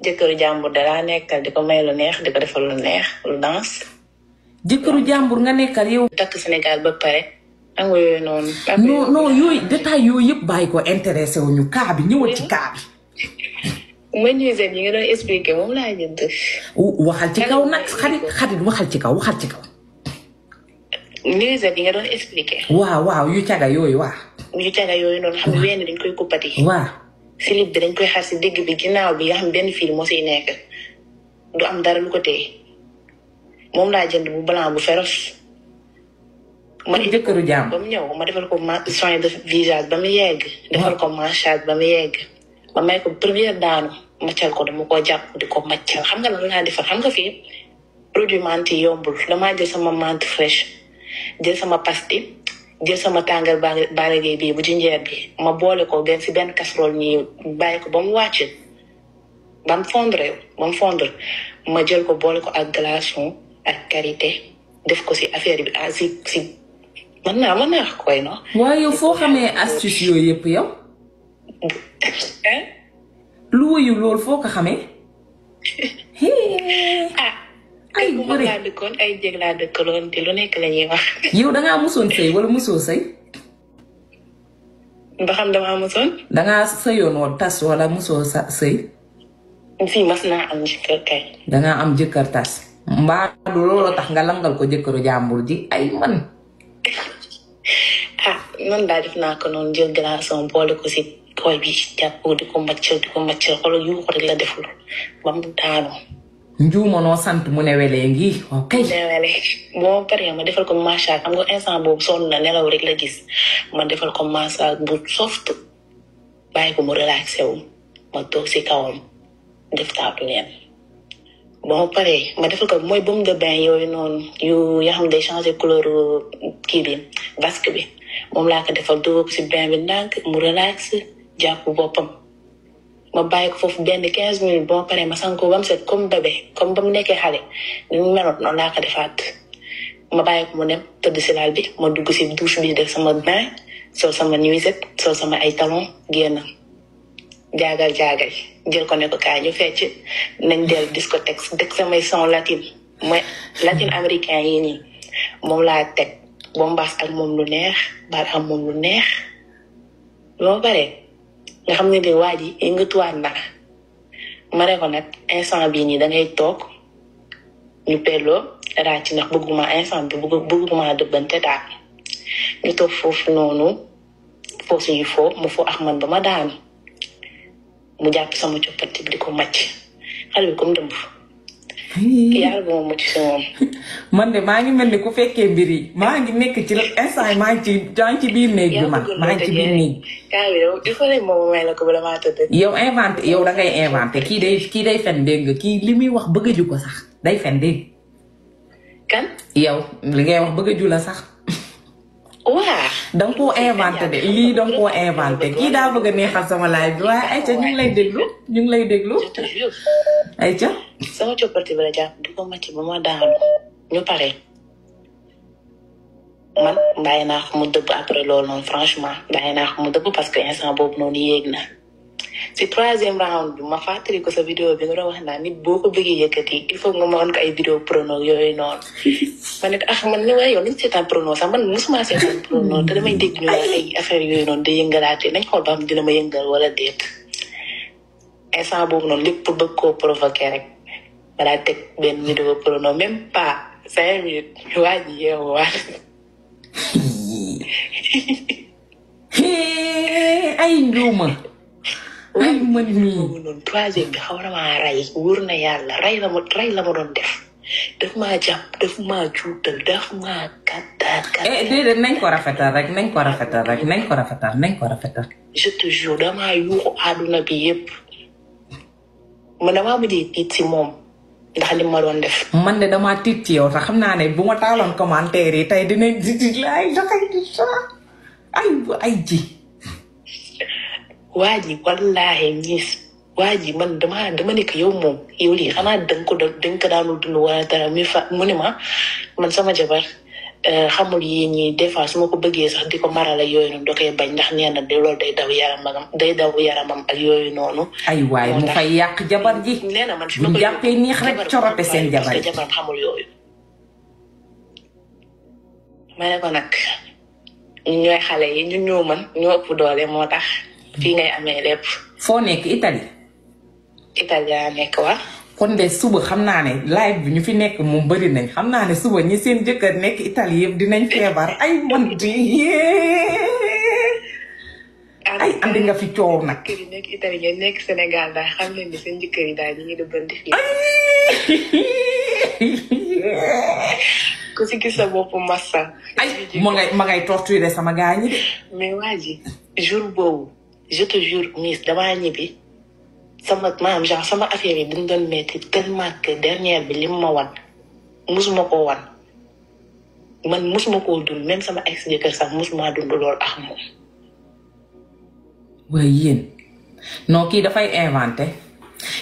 jëkkëru jàmbur dalaa nekkal di ko may lu neex di ko defal lu neex lu danse. jëkkëru jàmbur nga nekkal yow. takk Sénégal ba pare am nga yooyu noonu. non yooyu détail yooyu yëpp bàyyi ko intéressé wu ñu cas bi ñëwal ci cas bi. menuisier yi nga doon expliqué moom laa jënd. waxal ci kaw nag xarit waxal ci kaw. menuisier yi nga doon expliqué. waaw yu caga yooyu waaw. yu caga yooyu noonu xam ne wenn dañ koy kuppati. waaw. slip bi dañ koy xar si digg bi ginnaaw bi nga xam benn fil moo siy nekk du am dara lu ko téye moom laa jënd bu blanc bu féroce. ma jëkkëru jàmm ba mu ñëw ma defal ko soin de visage ba mu yegg. defal ko massage ba mu yegg. ma may ko première daanu maccal ko dama koo jàpp di ko maccal xam nga lan laa defar xam nga fii produit menthe yombul damaa jël sama menthe fraîche jël sama pastille jël sama tàngal baaragee bii bu jinjeer bi ma boole ko benn si benn casserole nii bàyyi ko ba mu wàcc ba mu fondre ma jël ko boole ko ak glaçon ak karité def ko si affaire bi si mën naa koy no. waaye yow foo xamee astuce yooyu yëpp yow. lu wuyu loolu foo ko xamee. ay bëri laa dëkkoon ay jéeg laa dëkkaloon te lu nekk la ñuy wax. yow dangaa musoon sëy wala musoo sëy. ba xam damaa musoon. dangaa sëyoon woon tas wala musoo sëy. fii mas naa am jëkkër kay. dangaa am jëkkër tas. mbaa du loolu tax nga langal ko jëkkëru jàmbur ji ay man. noonu daal def naa ko noonu jël glaçon boole ko si koy bi jàpp di ko maccal xoolal yu ko rek la deful ba mu daanu. njuuma noo sant mu ne welee ngi ok. boo paree ma defal ko massage xam nga instant boobu sonn na nelaw rek la gis ma defal ko massage bu soft bàyyi ko mu relaxé wu ma toog si kawam def taatu neen. boo paree ma defal ko mooy baume de bain yooyu noonu yu yoo xam ne day changer couleur kii bi basque bi moom laa ko defal dugg si bain bi ndànk mu relax jàpp boppam. ma bàyyi ko foofu benn 15 minutes ba ma paree ma sang ko ba mu set comme bébé comme ba mu nekkee xale ni mu meloon noonu laa ko defaat ma bàyyi ko mu dem tëdd si laal bi ma dugg si douche bi def sama bain sol sama nuisette sol sama ay talon génn jaagal jël ko ne ko kaay ñu fecc nañ del discothèque dëkk samay son latine mooy latine américain yi nii moom laa teg ba mu baas ak moom lu neex baal am moom lu neex loo paree nga xam ne de waa ji yëngatuwaat na ma ne ko nag instant bii nii da ngay toog ñu pelloo ràcc ndax bëgguma instant bi bëgguma dëbbante daal ñu toog foofu noonu foofu yu foo mu foo ak man ba ma daanu mu jàpp sama coppati bi di ko màcc xale bi comme dëmb yàlla bu ma mucc si moom. man de maa ngi mel ni ku fekkee mbir yi maa ngi nekk ci instant maa ngi ci biir néeg bi man maa ngi ci biir néeg. kaa bi yow il faut que moom may la ko bala maa tëdd. yow da ngay inventé kii day fen dégg nga kii li muy wax bëgg a ju ko sax day fen dégg. kan. yow li ngay wax bëgg a ju la sax. waa. da nga koo inventé de lii da nga koo inventé kii daa bëgg a neexal sama live bi waaye ayca ñu ngi lay déglu ayca. sama coppati bi la jàpp di ko màcc ba ma daanu ñu pare man bàyyi naa ko mu dëbb après loolu noonu franchement bàyyi naa ko mu dëbb parce que instant boobu noonu yéeg na si 3e round bi ma fàttali ko sa vidéo bi nga doon wax naa nit boo ko bëggee yëkkati il faut nga mën ko ay vidéo prono yooyu noonu ma ne man ni waaye yow nañ seetaan prono sax man mosuma seetaan prono te damay dégg ñu ay affaire yooyu noonu day yëngalaatee nañ xool ba xam dina ma yëngal wala déet instant boobu noonu lépp pour bëgg koo provoquer rek ma daa teg benn vidéo prono même pas 5 minutes waa ji yeewaat ay njuuma ay man mii noonu 3e bi xaw na maa rey wóor na yàlla rey la ma doon def maa jàpp daf maa juutal daf maa kàttan. déedéet nañ ko rafetal. je te jure damaa yuuxu àdduna bi yépp man damaa mujjee tiit si moom ndax li ma doon def. man de damaa tiit ci yow sax xam naa ne bu ma taaloon commentaire yi tey dinañ di ay ji. waa ji wallaahi ñiis waa ji man dama nekk yow moom yow lii xanaa danga ko daanu dund wala dara mu ne ma man sama jabar xamul yi ñi des fois su ma ko bëggee sax di ko marale yooyu noonu da koy bañ ndax nee na de loolu day daw yaramam ak yooyu noonu. ay waay mu fay yàq jabar ji. nee na man fi ma ko jàppee neex rek corote seen jabar parce que jabaram xamul yooyu. ma ne ko nag ñooy xale yi ñun ñoo mën ñoo ëpp doole moo tax fii ngay amee lépp. foo nekk Italie. Italie laa nekk waa. kon de suba xam naa ne live bi ñu fi nekk moom bëri nañ xam naa ne suba ñi seen jëkkër nekk Italie yëpp dinañ feebar ay man di ay andi nga fi coow nag. kër yi nekk Italie ngeen nekk Sénégal daal xam leen ni seen jëkkër yi daal ñu ngi dëbbanti fii. ku si gis sa bopp massa. ay ma ngay torturer sama gars ñi de. mais waa ji jour boobu je te jure Miss damaa ñibbi. maanaam genre sama affaire yi dañ doon metti tellement que dernière bi lim ma wan musuma koo wan man musuma koo dund même sama ex jëkkër sax musuma dund loolu ak moom. waaye yéen non kii dafay inventé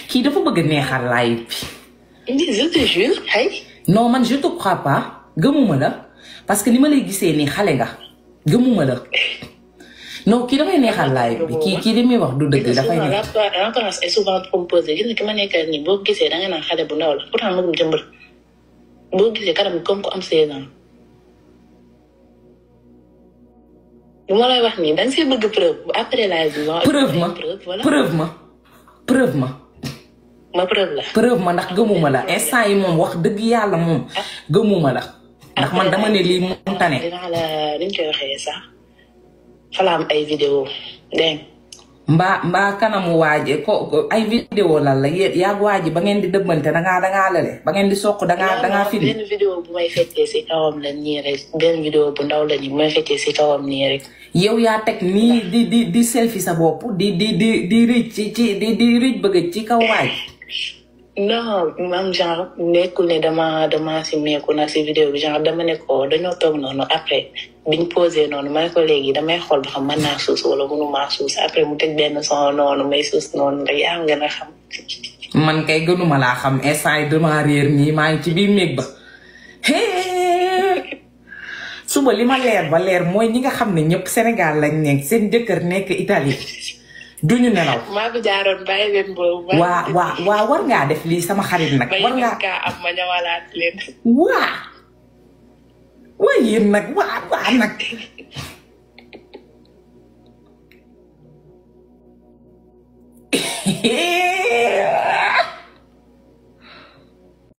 kii dafa bëgg a neexal live bi. je te jure ay. non man je te crois pas gëmuma la parce que li ma lay gisee nii xale nga gëmuma la. non kii dafay neexal live bi kii li muy wax du dëgg dafay neex. l'apparence est souvent composée gis nga ki ma nekkal nii boo gisee da nga naan xale bu ndaw la pourtant magum jëmbal boo gisee kanam comme ko am 16 ans. lu ma lay wax nii da nga see bëgg preuve après live bi. preuve ma. ma preuve la. preuve ma ndax gëmuma la instant yi moom wax dëgg yàlla moom gëmuma la. ndax man dama ne lii mu tane. dinaa la liñ koy waxee sax. falaam ay vidéo dégg mbaa kanamu waaji ko ay vidéo lan la yaa waaji ba ngeen di dëbbante dangaa lale ba ngeen di soq dangaa film. benn vidéo bu may fekkee si kawam la nii rek benn vidéo bu ndaw la nii bu may fekkee si kawam nii rek. yow yaa teg nii di selfie sa bopp di rëcc di rëcc bëgg ci kaw waaji. non man genre nekkul ne dama si meeku nag si vidéo bi genre dama ne ko dañoo toog noonu après biñ posé noonu ma ne ko léegi damay xool ba xam mën naa suus wala mënumaa suus après mu teg benn son noonu may suus noonu rek yaa ngi gën a xam. man kay gënuma laa xam instant yi dama réer nii maa ngi ci biir néeg ba suba li ma leer ba leer mooy ñi nga xam ne ñëpp Sénégal lañ nekk seen jëkkër nekk Italie. duñu nelaw. maa ko jaaroon bàyyi leen boobu. waa war ngaa def lii sama xarit nag. war ngaa am ma ñëwalaat leen. waa yéen nag waa nag.